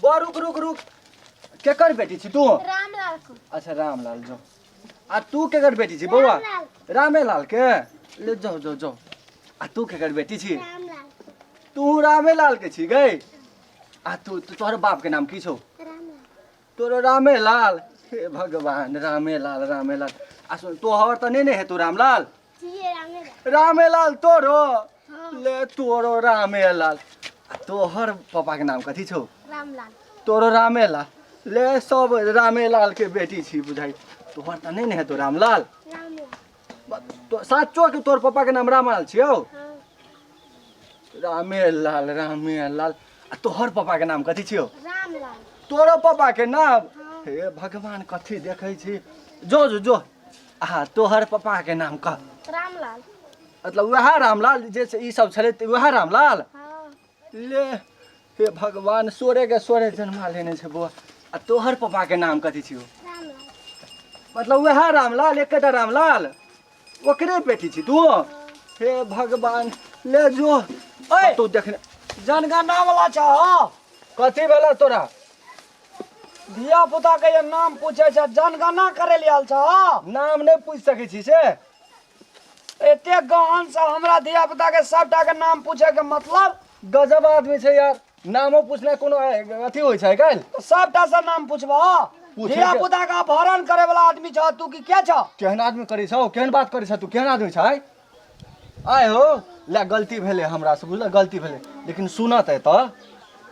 बौआ रुक रुक रुक, केकर बेटी छी तू? रामलाल को। अच्छा रामलाल, जो। आ तू केकर बेटी छी बौआ? रामलाल। रामेलाल के? ले जाओ जाओ जाओ। आ तू केकर बेटी छी? रामलाल। तू रामेलाल के छी गई? आ तू तोहर बाप के नाम की छौ? रामलाल। तोरो रामेलाल? हे भगवान, रामेलाल रामेलाल। आ सुन, तोहर तऽ नहि ने हेतौ रामलाल? छियै रामेलाल। रामेलाल तोरो? हाँ। ले तोरो रामेलाल। आ तोहर पापा के नाम कथी छौ? रामलाल। तोरो रामेलाल? ले सब रामेलाल के बेटी छी बुझाइ। तोहर तऽ नहि ने हेतौ रामलाल? रामलाल। साचो के तोहर पापा के नाम रामलाल छियौ? हाँ। रामेलाल रामेलाल। आ तोहर पापा के नाम कथी छियौ? रामलाल। तोरो पापा के नाम? हाँ। हे भगवान, कथी देखै छी। जो जो जो। आ तोहर पापा के नाम कह। रामलाल। मतलब वएह रामलाल जे छै, ई सब छलै वएह रामलाल? हाँ। ले हे भगवान, सोरे के सोरे जन्मा लेने छै बौआ। आ तोहर पापा के नाम कथी छियौ? रामलाल। मतलब वएह रामलाल, एकेटा रामलाल, ओकरे बेटी छी तू? हे भगवान, ले जो। ओए! तू देखने जनगणना वाला छह? कथी भेल तोरा? धिया पुता के जे नाम पूछे छै, जनगणना करे ले आयल छह? नाम नहि पूछि सकै छी से? एते गहन से हमरा धिया पुता के सबटा के नाम पूछे के मतलब? गजब आदमी छै यार, नामो पूछना कोनो अथी होइ छै काल्हि? सबटा से नाम पूछबह? पूछे धिया पुता के अपहरण करे वाला आदमी छह तू की के छह? केहन आदमी करै छौ, केहन बात करै छौ तू, केहन आदमी छै? आय हो, ले गलती भेलै हमरा से, बुझल गलती भेलै, लेकिन सुनत तऽ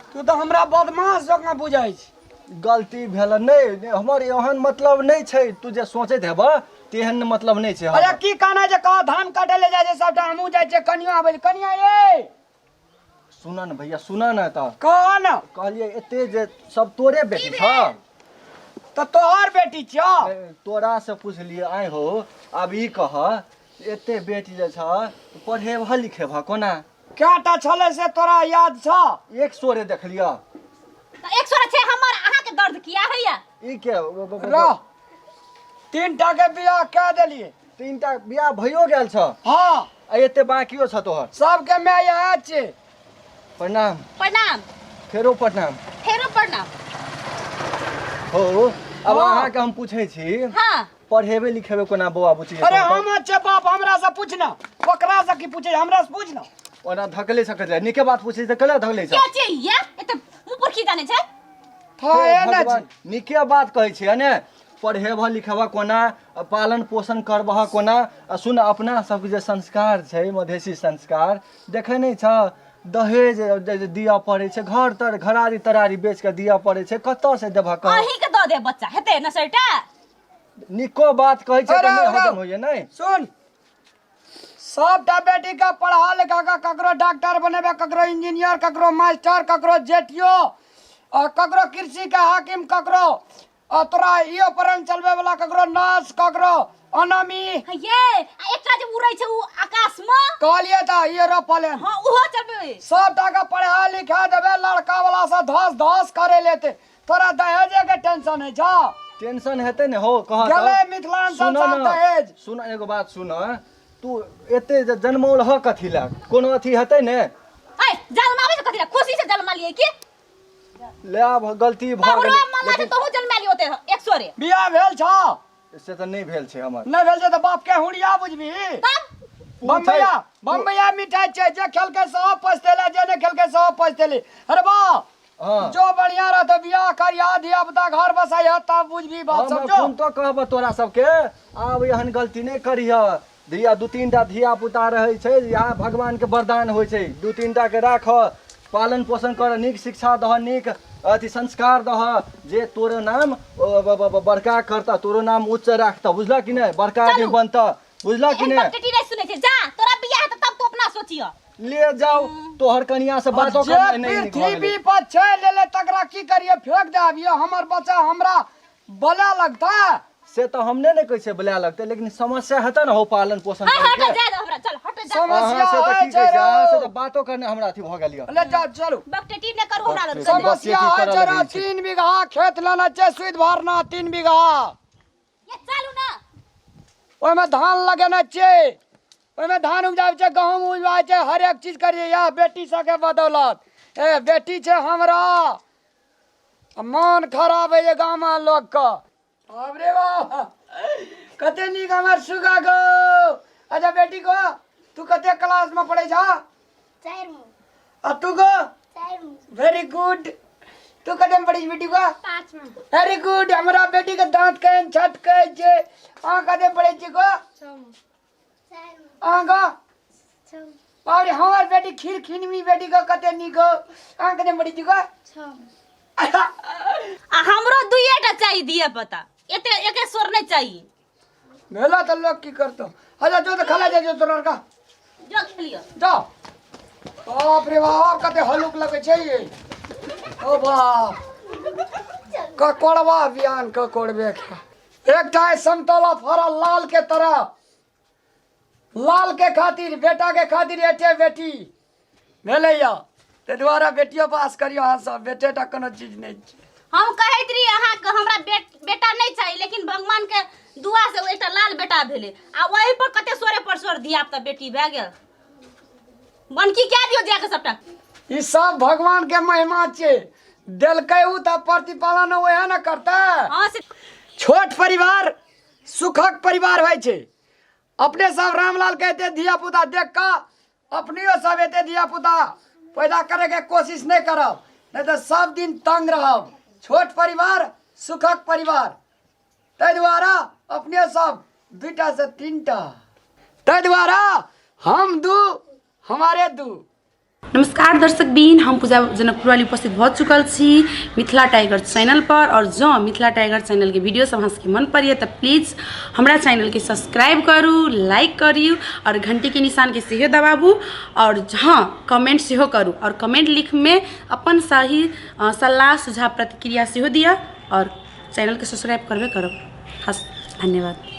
तू तऽ हमरा बदमाश जकाँ बुझै छी। गलती भेल, नहि नहि, हमर एहन मतलब नहि छै, तू जे सोचैत हेबह तेहन मतलब नहि छै अरे हमर। की कहना छै कह। धान काटे ले जाइ छै सबटा, हमहूँ जाइ छियै, कनियो आबै छै। कनिया ये। सुन ने भैया, सुन ने तऽ। कह ने। कहलियै एते जे सब तोरे बेटी छौ? तऽ तोहर बेटी छियौ। तोरा से पुछलियै। आइ हो, आब ई कह, एते बेटी जे छ, पढ़ेबह लिखेबह कोना? कएटा छलै से तोरा याद छौ? एक सोरे देखलियह। तऽ एक सौ छै हमर, अहाँके दर्द किया होइया? ई के रह, तीनटा के बियाह कए देलियै। तीनटा बियाह भइयो गेल छ? हाँ। आ एते बाकियो छ तोहर? सबके माय इएह छै। प्रणाम। प्रणाम। फेरो प्रणाम। फेरो प्रणाम। हो अब हाँ। अहाँके हम पूछै छी, हाँ, पढ़ेबै लिखेबै कोना बौआ बुच्ची? अरे हम छै बाप, हमरा से पूछ ना, ओकरा से की पूछे, हमरा से पूछ ना। ओना धकले सकैत रहे, नीके बात पूछै तऽ कले धकले छ? के छै ये एते मुँह पर की जाने छै? था हे ने भगवान, नीके बात कहै छियै ने, पढ़ेबह लिखेबह कोना, आ पालन पोषण करबह कोना? आ सुन, अपना सबके जे संस्कार छै, मधेसी संस्कार देखै नहि छ, दहेज जे जे दिअ पड़ै छै, घर तर घरारी तरारी बेच कऽ दिअ पड़ै छै, कतऽ से देबह कह? अहीं के दऽ दे बच्चा हेतै न सैटा। नीको बात कहै छै तऽ अरे, नहि अरे। हजम होइए नहि। सुन, सबटा बेटी के पढ़ा लिखा के ककरो डॉक्टर बनेबे, ककरो इंजीनियर, ककरो मास्टर, ककरो जेटियो, आ ककरो कृषि के हाकिम, ककरो आ तोरा इयो परन चलबे वाला, ककरो नर्स, ककरो अनामी। ये आ एकटा जे उड़ै छै उ आकाश में। कहलिए तऽ इयो रोपले। हाँ, उहो चलबै। सबटा के पढ़ा लिखा देबे, लड़का वाला से धस धस करे लेते, तोरा दहेजे के टेंशन है छा? टेंशन हेतै ने हो, कह तऽ। गेलै मिथिलांचल सुनऽ सब ने, दहेज। सुन, एगो बात सुन, तू एते जे जनमौल ह कथी लए, कोनो अथी हेतै ने? ऐ जन्माबै छै कथी लए? खुशी से जन्मा लिए की? ले आब गलती भऽ बाबू गेलै, मन लागे लेकिन तोहू जन्मा लियो ओते एक सोरे। बियाह भेल छौ? से तऽ नहि भेल छै हमर। नहि भेल छै तऽ बाप के हुड़िया बुझबी? तब बम्बैया बम्बैया मिठाई छै, जे खेलकै सब पछतेले, जे नहि खेलकै सब पछतेले। अरे बा, हाँ। जो बढ़िया रहतो बियाह करिया, धिया पुता घर बसाइया, तब बुझबी बात हम सब। जो कोन तो कहब तोरा सबके, आब एहन गलती नहि करिह। धिया दू तीन टा धिया पुता रहै छै, इएह भगवानके वरदान होइ छै। दू तीन टा के राख, पालन पोषण कर, नीक शिक्षा दह, नीक अथी संस्कार दह, जे तोरो नाम बड़का करता, तोरो नाम उच्च राखता, बुझलह कि नहि? बड़का आदमी चलू। बनता, बुझलह कि एहन नहि? बकटेटी नहि सुनै छै। जा, तोरा बियाह हेतौ तब तू अपना सोचिह। ले जाओ, तोहर कनिया से बातो जे करनाइ नहि नीक भऽ गेलै। पृथ्वी पर छै लेले तकरा की करिए, फेंक दे। अभियो हमर बच्चा हमरा बोले लगता। से तऽ हम नहि ने कहै छियै बोला लगतै, लेकिन समस्या हेतै ने हौ पालन पोषण हट हट करैके। जा दे हमरा, चल हट जा। समस्या अहाँ से तऽ होइ की छै कहै छै, अहाँ से रौ। तऽ बातो करने हमरा अथी भऽ गेल यऽ। ले जा, चलू। बकटेटी नहि करू हमरा लग। समस्या बकटेटी होइ करऽ छै रौ। लगै छै। 3 बीघा खेत लेने छै, सुद भरना 3 बीघा। ये चलू ना। ओहिमे धान लगेने छियै, ओहिमे धान उपजाबै छै, गहूँम उपजाबै छै, हरेक चीज करियै। इएह बेटी सबके बदौलत। ए बेटी छै हमरा। आ मन खराब है गाँव में लोग के। बाप रे बाप, कते नीक हमर सुगा गो। अच्छा बेटी को, तू कते क्लास में पढ़े छा? चारि मे। आ तू गो? चारि मे। वेरी गुड। तू कते में पढ़े बेटी को? पाँच मे। वेरी गुड। हमरा बेटी के दांत केहन छटकै छै। अहाँ कते में पढ़े छी गो? छओ मे। चारि मे। अहाँ गो? छओ मे। बाप रे, हमर बेटी खीर खिनमी बेटी को कते नीक हो। अहाँ कते में पढ़े छी गो? छओ मे। आ हमरो दुइएटा चाहिए धिया पुता, एते एके स्वर नहीं चाहिए। भेला तऽ लोग की करतो। अच्छा जो तऽ खेला जाइ जो तोरा का। जो खेलियो। जाओ। बाप रे बाप, कते हलुक लगै छै ये। ओ बाप, ककोड़वा बियान ककोड़बे खा। एकटा है समतोला फरल लाल के तरफ, लाल के खातिर बेटा के खातिर एते बेटी भेलैया, ताहि दुआरे बेटियो पास करियो अहाँ सब, बेटे टा कोनो चीज नहि छै। हम कहैत रही अहाँके हमरा बेटा नहीं चाहिए, लेकिन भगवान के दुआ से एकटा लाल बेटा भेलै आ ओहि पर कते सोरे पर सोर धिया पुता बेटी भए गेल। बनकी कए दियौ जाके सबटा। ई सब भगवान के महिमा छै, देलकै उ तऽ प्रतिपालन ओएह ने करतै। हाँ से छोट परिवार सुखक परिवार होइ छै। अपने सब रामलाल के एते धिया पुता देख कऽ अपनियो सब एते धिया पुता पैदा करे के कोशिश नहीं करब, नहीं तो सब दिन तंग रहब। छोट परिवार सुखक परिवार, ताहि दुआरे अपने सब 2 से 3, ताहि दुआरे हम 2 हमारे 2। नमस्कार दर्शक बीन, हम पूजा जनकपुरवाली उपस्थित भऽ चुकल छी मिथिला टाइगर चैनल पर। और जँ मिथिला टाइगर चैनल के वीडियो सब अहाँ सबके मन पड़ैए तऽ प्लीज हमरा चैनल के सब्सक्राइब करू, लाइक करू और घंटी के निशान के सेहो दबाबू और हाँ कमेंट सेहो करू और कमेंट लिखमे अपन सही सलाह सुझाव प्रतिक्रिया सेहो दिअ और चैनल के सब्सक्राइब करबे करब। खास धन्यवाद।